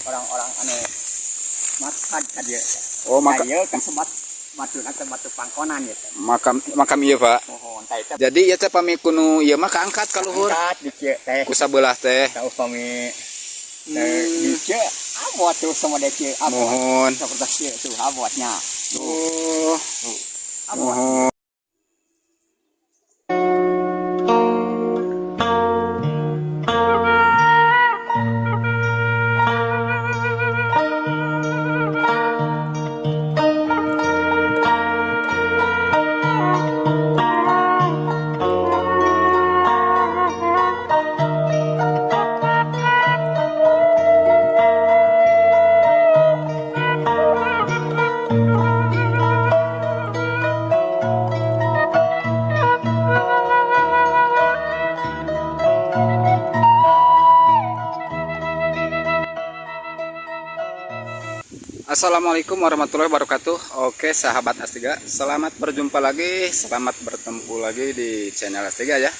Orang-orang anu makan ka dieu. Oh, maka Ieu kasebat batu teh batu pangkonan ieu teh. Makam makam ieu, Pak. Mohon tah itu. Jadi ieu teh pami kuno ieu mah kaangkat ka luhur. Angkat di kieu teh. Ku sabelah teh. Tah upami teh di kieu abot tuh sama de kieu abot. Mohon. Sapertos kieu tuh abotnya. Oh. Abot. Mohon. Assalamualaikum warahmatullahi wabarakatuh. Oke sahabat S3, selamat berjumpa lagi, selamat bertemu lagi di channel S3 ya.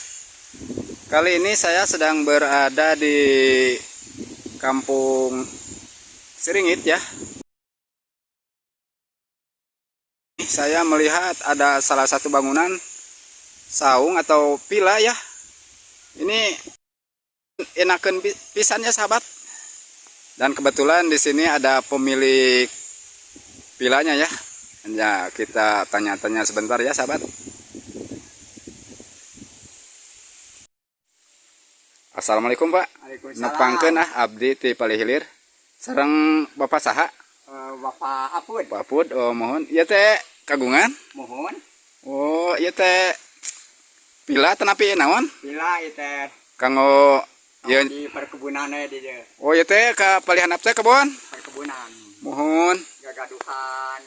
Kali ini saya sedang berada di Kampung Siringgit ya. Saya melihat ada salah satu bangunan saung atau villa ya. Ini enakan pisannya sahabat. Dan kebetulan di sini ada pemilik vilanya ya. Ya, kita tanya-tanya sebentar ya, sahabat. Assalamualaikum, Pak. Waalaikumsalam. Nepangkeun ah abdi ti Palih Hilir. Sareng Bapak saha? Bapak Apud. Pak Apud, oh mohon. Ieu teh kagungan? Mohon. Oh, ieu teh villa tenapi naon? Villa ieu teh. Kanggo ieu di perkebunan di dieu. Oh, ieu teh ka palihan teh kebon? Perkebunan. Mohon. Gagaduhan.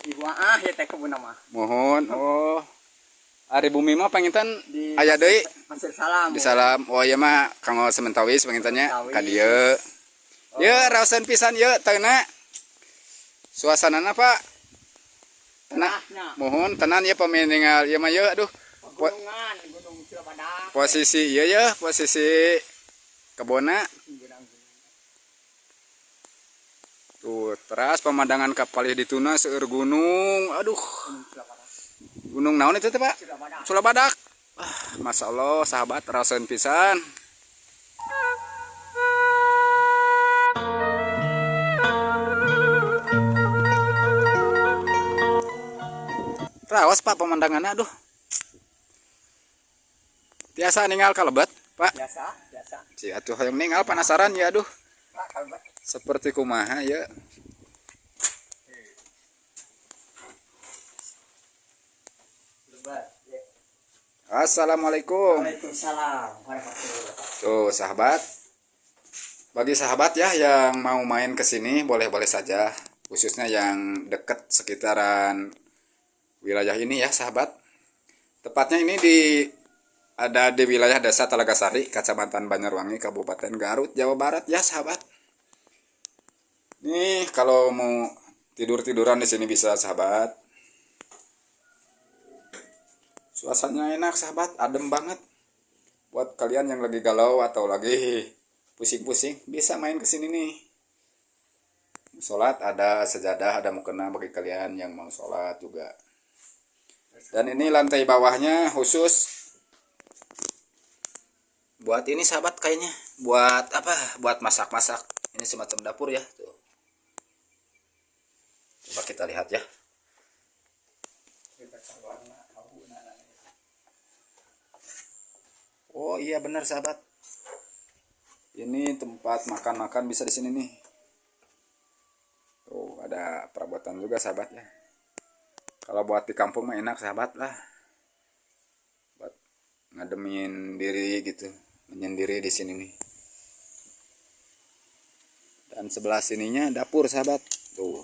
Ibu ah ieu teh kebun mah. Mohon. Oh. Ari bumi mah panginten Di aya deui Pasir Salam. di Salam. Oh iya mah kanggo sementawis pangintennya Sementawis. ka dieu. Ye raoseun pisan ye teuna. Suasanana Pak. Tenang. Tengahnya. Mohon tenan ya pami ningal ieu mah ye aduh. Pegunungan, Gunung Cibadak. Posisi ieu ye posisi kebonna. Tuh, teras pemandangan ka palih dituna seueur gunung. Aduh. Gunung naon itu teh, Pak? Cibadak. Sulabadak. Ah, Masya Allah, sahabat, raoseun pisan. Raos Pak pemandangannya, aduh. Biasa ningal kalebet, Pak. Biasa, biasa. Si atuh hayang ningal penasaran ya, aduh. Pak kalebet. Seperti kumaha ya. Lebet. Ya. Assalamualaikum. Waalaikumsalam warahmatullahi wabarakatuh. Tuh, sahabat. Bagi sahabat ya yang mau main ke sini boleh-boleh saja, khususnya yang dekat sekitaran wilayah ini ya, sahabat. Tepatnya ini ada di wilayah Desa Talagasari, Kecamatan Banjarwangi, Kabupaten Garut, Jawa Barat ya, sahabat. Nih, kalau mau tidur-tiduran di sini bisa, sahabat. Suasananya enak, sahabat, adem banget. Buat kalian yang lagi galau atau lagi pusing-pusing, bisa main ke sini nih. Sholat ada sejadah, ada mukena bagi kalian yang mau sholat juga. Dan ini lantai bawahnya khusus buat ini sahabat kayaknya. Buat apa? Buat masak-masak. Ini semacam dapur ya. Tuh. Coba kita lihat ya. Oh iya benar sahabat. Ini tempat makan-makan bisa di sini nih. Tuh ada perabotan juga sahabat ya. Kalau buat di kampung mah enak sahabat lah. Buat ngademin diri gitu, menyendiri di sini nih. Dan sebelah sininya dapur sahabat. Tuh.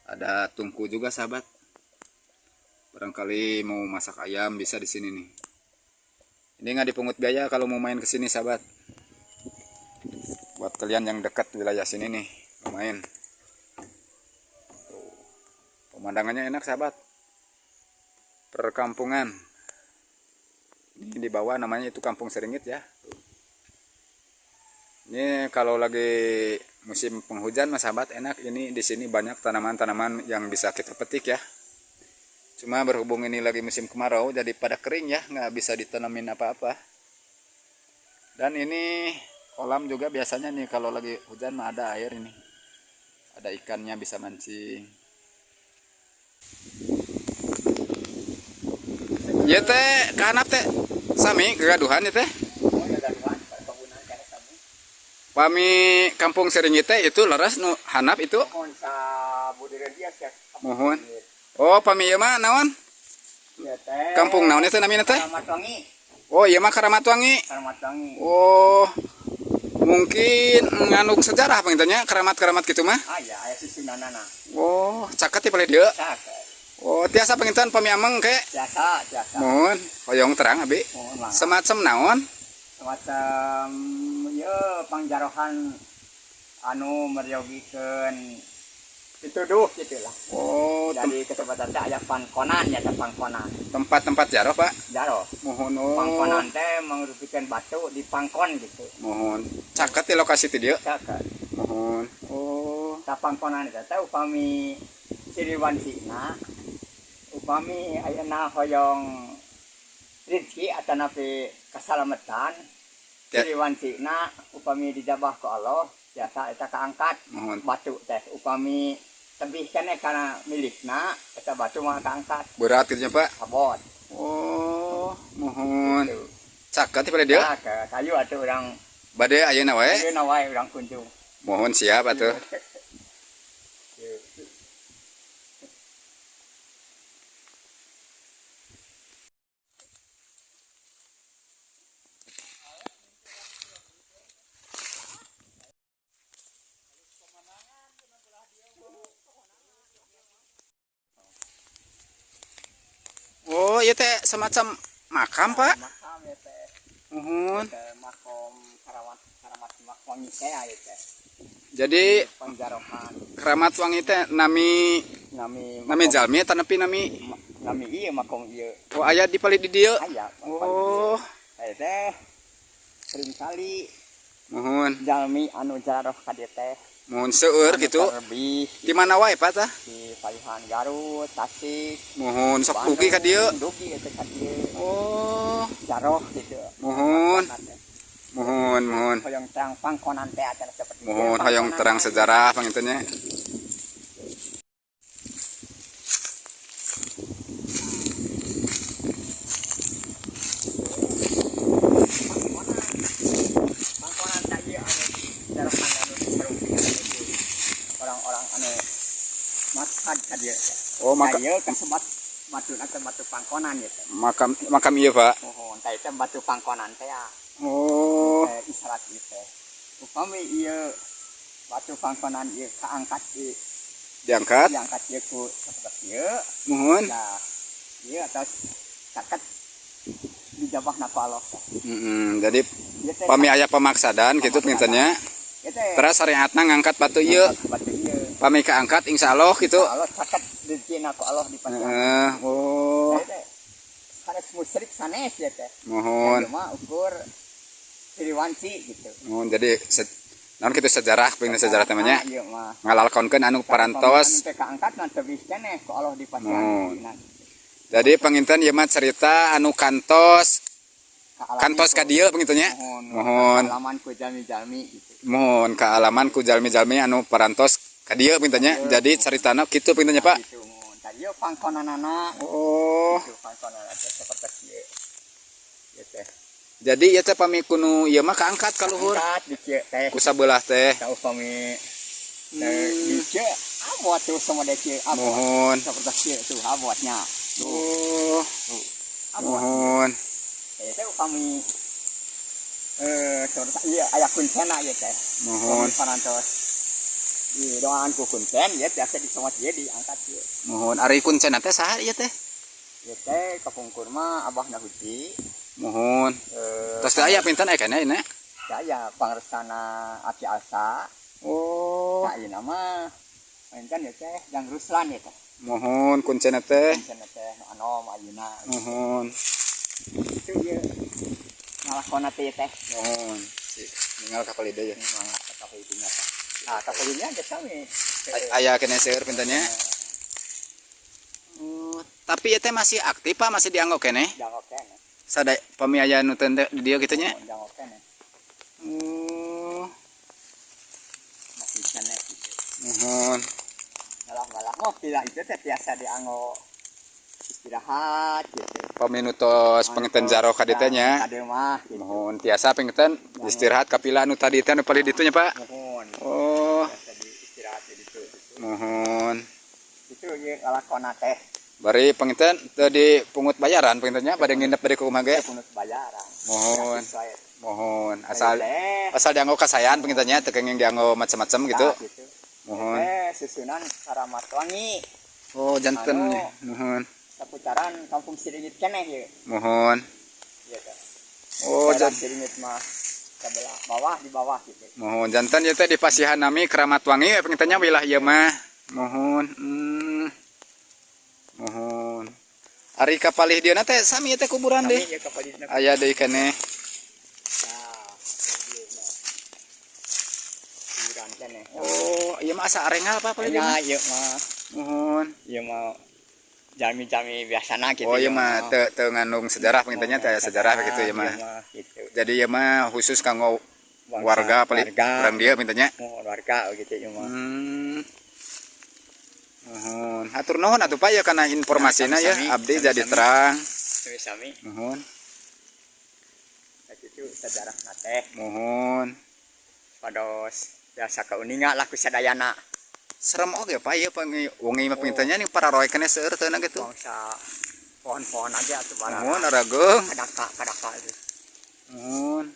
Ada tungku juga sahabat. Barangkali mau masak ayam bisa di sini nih. Ini nggak dipungut biaya kalau mau main ke sini sahabat. Buat kalian yang dekat wilayah sini nih, mau main. Tuh. Pemandangannya enak sahabat. Perkampungan. Ini di bawah namanya itu Kampung Siringgit ya. Tuh. Ini kalau lagi musim penghujan, Mas sahabat, enak ini di sini banyak tanaman-tanaman yang bisa kita petik ya. Cuma berhubung ini lagi musim kemarau, jadi pada kering ya, nggak bisa ditanamin apa-apa. Dan ini kolam juga biasanya nih kalau lagi hujan mah ada air ini. Ada ikannya, bisa mancing. Ya teh, ka handap teh sami kegaduhan ya teh. Oh, gagaduhan perkebunan kana kami. Pami Kampung Siringi teh itu leres nu handap itu. Mohon sabudireun dia sia. Mohon. Oh, pami ieu mah naon? Ieu teh. Kampung naon itu namanya teh? Karamat Wangi. Oh, ieu mah Karamat Wangi. Karamat Wangi. Oh, mungkin nganuk sejarah panginten nya, keramat-keramat gitu mah. Ah ya, aya susunanana. Oh, caket di palih dieu. Caket. Oh, tiasa panginten pami ameng ke? Tiasa, tiasa. Mohon, hoyong terang abi. Mohon mangga. Semacam naon? Semacam ieu pangjarohan anu meryogikeun pituduh gitu lah. Oh, Jadi kesempatan teh aya pangkonan ya teh, pangkonan. Tempat-tempat jaroh, Pak. Jaroh. Mohon, oh. Pangkonan teh mangrupikan batu di pangkon gitu. Mohon. Caket di lokasi ti dieu. Caket. Mohon. Oh. Tah, pangkonan itu teh upami Siriwansina, upami ayeuna hoyong rezeki atanapi keselamatan. Ya. Siriwansina upami dijabah ku Allah biasa eta kaangkat Mohon. Batu teh. Upami tebih keneh kana milikna eta batu mah kaangkat. Berat gitu nya, Pak. Abot. Oh, mohon. Gitu. Caket di palih dieu. Nah, ke kayu atuh urang. Bade ayeuna wae. Ayeuna wae urang kunjung. Mohon, siap atuh. Gitu. Oh, ieu teh semacam makam, Pak. Makam ya teh. Mohon. Teh makom Karamat, Karamat Wangi teh aya teh. Jadi pangjarohan. Keramat Wangi teh nami nami nami jalmi atanapi nami nami ieu makom ieu. Oh, aya di palih di dieu. Aya. Oh, aya teh sering kali mohon. Jalmi anu jaroh ka dieu teh. Mohon, seueur Anu gitu. terlebih. Di mana wae, Pak, tah? Di Payuhan Garut, Tasik, Mohon, sok dugi ka dieu. Dugi eta ka dieu. Oh, jaroh gitu. Mohon. Mohon, mohon. Hoyong terang pangkonan teh acan seperti ieu. Mohon, hoyong terang sejarah panginten nya. Pangkonan teh ieu anu jarohan anu diperungsikan itu orang-orang anu mashad ka dieu teh. Oh, maka Nah, ieu kasebat batu teh batu pangkonan ieu teh. Makam makam ieu, Pak. Mohon, tah itu batu pangkonan teh ya. Oh, Teh isyarat ieu teh. Upami ieu batu pangkonan ieu kaangkat di diangkat. Diangkat ieu ku seperti ieu. Mohon. Nah, ieu atas caket dijabah ku Allah teh. Jadi Ieu teh pami aya pamaksadan gitu panginten nya. Ieu teh Terus syariatna ngangkat batu ieu. Batu ieu. Pami kaangkat insyaallah gitu. Allah caket rezekina ku Allah di pasihan. Heeh. Oh, Ieu teh sanes musyrik sanes ieu teh. mohon. Ieu mah ukur Siriwanci gitu. Mohon, jadi naon kitu sejarah pengen sejarah namanya Ah, ieu mah. ngalalkonkeun anu parantos. Anu teh kaangkat nan tebih keneh ku Allah di pasihan. Mohon. Jadi panginten ieu mah cerita anu kantos kantos ka dieu panginten nya. Mohon. Mohon. Kaalaman ku jalmi-jalmi gitu. Mohon, kaalaman ku jalmi-jalmi anu parantos ka dieu panginten nya. Jadi caritana kitu panginten nya, Pak. Gitu mohon. Tadi ieu pangkonanana. Oh, Itu pangkonanana teh seperti ieu. Ieu teh. Jadi ieu teh pami ku nu ieu mah kaangkat ka luhur. Angkat di kieu teh. Ku sabelah teh. Tah upami teh di kieu abot tuh sama de kieu abot. Mohon. Seperti kieu tuh abotnya. Tuh, Oh, tuh. Abot. mohon. Ieu teh upami seperti ieu aya kuncena ieu teh. Mohon. Upami parantos di doaan ku kuncen ya biasa disomot ieu diangkat ieu. Mohon, ari kuncen teh saha ieu teh? Ieu teh kapungkur mah Abah Nahuji. Mohon. Eh, Tos teh aya pinten aya kana ini? Saya pangersana Aki Asa. Oh, Nah, ieu nama mainkan ya teh Jang Ruslan ya teh. Mohon kuncen teh. Kuncen teh nu anom ayeuna. Mohon. Itu ieu ngalakona teh teh. Mohon. Ningal ka palih dieu ya. Mangga ka palih dinya tah. Nah, ka palih dinya ge sami. Aya keneh seueur punten nya. Oh, tapi ieu teh masih aktif, Pak, masih dianggo keneh? Dianggo keneh. Sada pami aya nu teu di dieu kitu nya. Dianggo keneh. Oh, Masih keneh gitu. Muhun. Malah-malah mah pila itu teh tiasa dianggo istirahat gitu. Pami nu tos panginten jaroh ka dieu teh nya. Ka dieu mah gitu. Muhun tiasa panginten istirahat ka pila nu tadi teh nu palih ditu nya, Pak. Muhun. Oh, Biasa di istirahat di ditu gitu. Muhun. Itu ieu lalakona teh. Bari panginten teu dipungut bayaran panginten nya, bade nginep bade kumaha ge. Pungut bayaran. Muhun. Gratis wae. Muhun, asal Teh, asal dianggo kasayan panginten nya, teu kenging dianggo macam-macam gitu. tah, gitu. Muhun. Teh susunan Karamat Wangi. Oh, janten. Anu. Muhun. Seputaran Kampung Siringit keneh ieu. Muhun. Ieu teh. Oh, Daerah jan Siringit mah sebelah bawah, di bawah gitu. Muhun, janten ieu teh di pasihan nami Keramat Wangi we panginten nya wilayah ieu mah. Muhun. Muhun. Ari ka palih dieuna teh sami ieu teh kuburan Sami deh. ieu ka palih dieuna. Aya deui keneh. Nah, ieu mah. Kuburan keneh. Oh, ieu mah asa arengal, Pak, palih dieu Nya mah. ieu mah. Muhun. Ieu mah jami-jami biasana gitu. Oh, ieu mah teu teu ngandung sejarah panginten nya, teu aya sejarah begitu ieu mah. Gitu. Jadi ieu mah khusus kanggo Bangsa, warga palih warga. urang dieu panginten nya. Muhun, warga gitu ieu mah. Muhun. Hatur nuhun atuh, Pak, ya kana informasina ya. Sami-sami, Abdi jadi sami-sami. terang. Sami-sami. Muhun. Gitu sejarah teh. Muhun. Pados biasa kauninga lah ku sadayana. Serem oge, Pak, ya pangi wengi mah panginten nya ning pararoy keneh seueur teu gitu. Bangsa pohon-pohon aja atuh barang. Muhun, arageung. Kadaka kadaka itu. Muhun.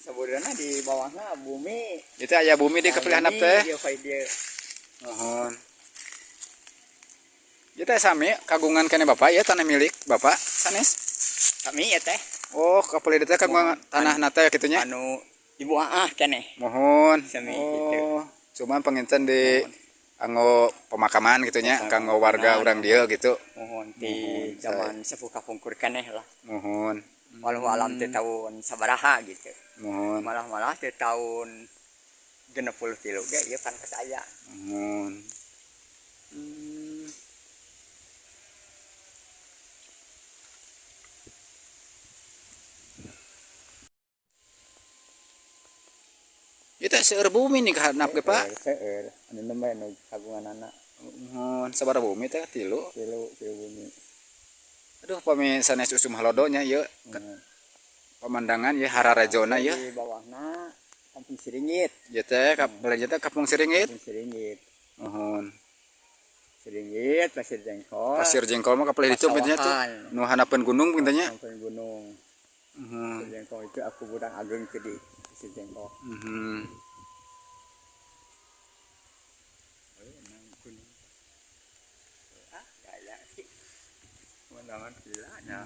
Sebenarnya di bawahnya bumi. Itu aya bumi di ka palih handap teh. Ieu palih dieu. Muhun. Ieu teh sami kagungan keneh Bapak ya, tanah milik Bapak sanes? Sami ya teh. Oh, ka palih dieu teh kagungan tanah teh kitu nya. Anu ibu aah keneh. Muhun. Sami, Oh, cuman panginten di anggo pemakaman gitu nya, kanggo warga urang dieu gitu. Muhun, di Muhun, zaman sepuh kapungkur keneh lah. Muhun. Walau alam teh tahun sabaraha gitu. Muhun. Malah-malah teh tahun 63 ge ieu kan ke saya. Muhun. Ieu teh seueur bumi nih ka handap ge, Pak. Seueur anu nembe nu kagunganana. Muhun, sabaraha bumi teh? Tilu. Tilu, tilu bumi. Aduh, pami sanes usum halodo nya ieu pemandangan ya hararejona ya. Di bawahna Kampung Siringit. Ieu teh kap belanja teh Kampung Siringit. Kampung Siringit. Muhun. Siringit, Pasir Jengkol. Pasir Jengkol mah ka palih ditu pintunya tuh. Pasawahan. Nu handapeun gunung pintunya. Kampung Gunung. Muhun. Pasir Jengkol itu aku kuburan agung ke di Pasir Jengkol. Ah, gaya sih. Pemandangan gilanya.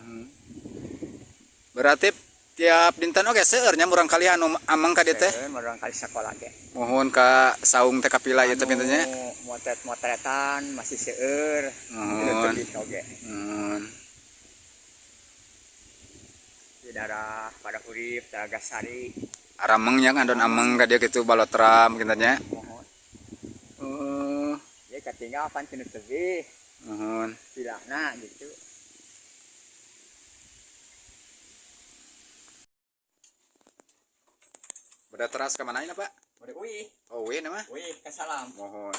Berarti tiap dinten oge seueur nya murang kali anu ameng ka dieu teh. Murang kali sekolah ge. Muhun, ka saung teh kapila ieu teh pintunya. Anu motret-motretan masih seueur. Muhun. Lebih oge. Muhun. Di daerah Padahurip, Telagasari. Arameng nya ngandon ameng ka dieu kitu balotram kinten nya. Muhun. Oh, Ya katinggal pan teu tebih. Muhun. Pilahna gitu. Beda teras ke mana ini, Pak? Udah uih, Oh, uih nama? Uih kasalam. Muhun.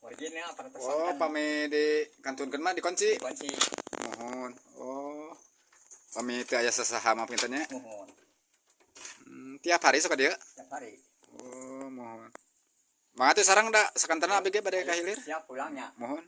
Wargina peratosan. Oh, pami di kantunkeun mah dikunci. Kunci. Muhun. Oh. Pami teu aya sasaha mah pinten nya. Muhun. Tiap hari sok ka dieu? Tiap hari. Oh, muhun. Mangga tuh sarang da sakantena abdi ge bade ka hilir. Siap pulangnya. Muhun.